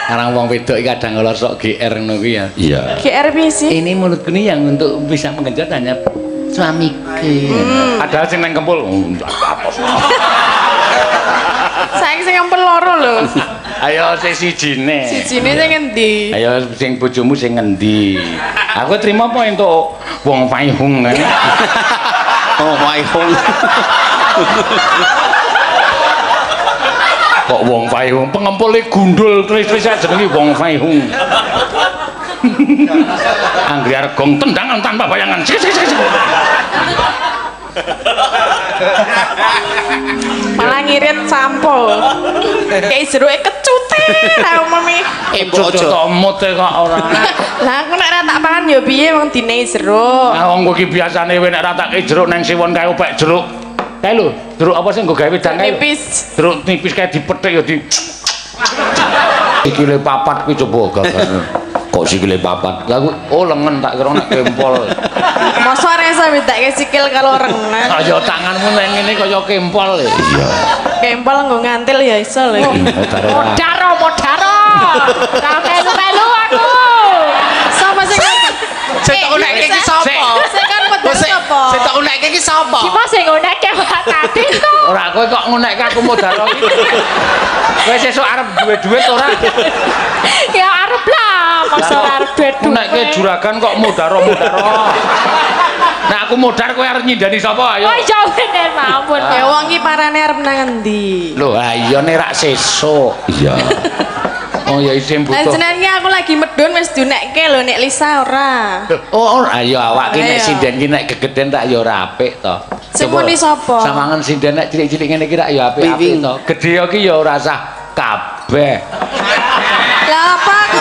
Karang wong wedok iki kadang kala sok GR ngono kuwi ya. Iya. GR piye sih? Ini mulutku ini yang untuk bisa menggenjot hanya suamiku. Padahal sing nang kempul apa. Saiki sing ngempel loro lho. Ayo sing sijine. Sijine sing ngendi? Ayo sing bojomu sing ngendi? Aku trimo apa entuk wong Faihung kan? Oh, Faihung. Kok wong Faihung pengempule gundul tris-tris jenenge wong Faihung. Anggri Argong tendangan tanpa bayangan. Sik sik sik. Malah ngirit sampo. Kayak jeruke kecute ra umumi. Mbok aja. Tomot kok ora. Lah aku nek ora tak pangan ya piye wong dine jeruk. Lah wong kowe iki biasane kowe nek ra tak jeruk nang siwon kae opek jeruk. Kae lho, jeruk apa sing nggo gawe wedang kae? Nipis. Jeruk nipis kae dipetik ya di sikile papat kuwi coba gagal. Kok sikile papat? Lah oh lengen tak kira nek kempol. Mosok ora iso bedake sikil karo rengan. Kaya tanganmu nek ngene kaya kempol. Iya. Kempol nggo ngantil ya iso lho. Modaro, modaro. Ora melu-melu aku. Sapa sing Sing tok unekke iki sapa? Sing kan medal sapa? Sing tok unekke iki sapa? Ki sing ngunekke Pak Tadi to. Ora kowe kok ngunekke aku modaro iki. Kowe sesuk arep duwe duit ora? Ya arep lah, masa ora arep duwe duit. Ngunekke juragan kok modaro-modaro. Nek aku modar kowe arep nyindani sapa ayo? Oh iya bener mampun. Ya wong iki parane arep nang endi? Lho, ha iya nek rak sesuk. Iya. Oh ya isim Lah butuh. jenenge aku lagi medun wis diunekke lho nek Lisa ora. Oh, ora ayo awak ki nek Ayo. sinden ki nek gegeden tak ya ora apik to. Sing muni sapa? Sawangen sinden nek cilik-cilik ngene iki rak ya apik-apik Wiwing. to. Gedhe ki ya ora sah kabeh. Lah apa aku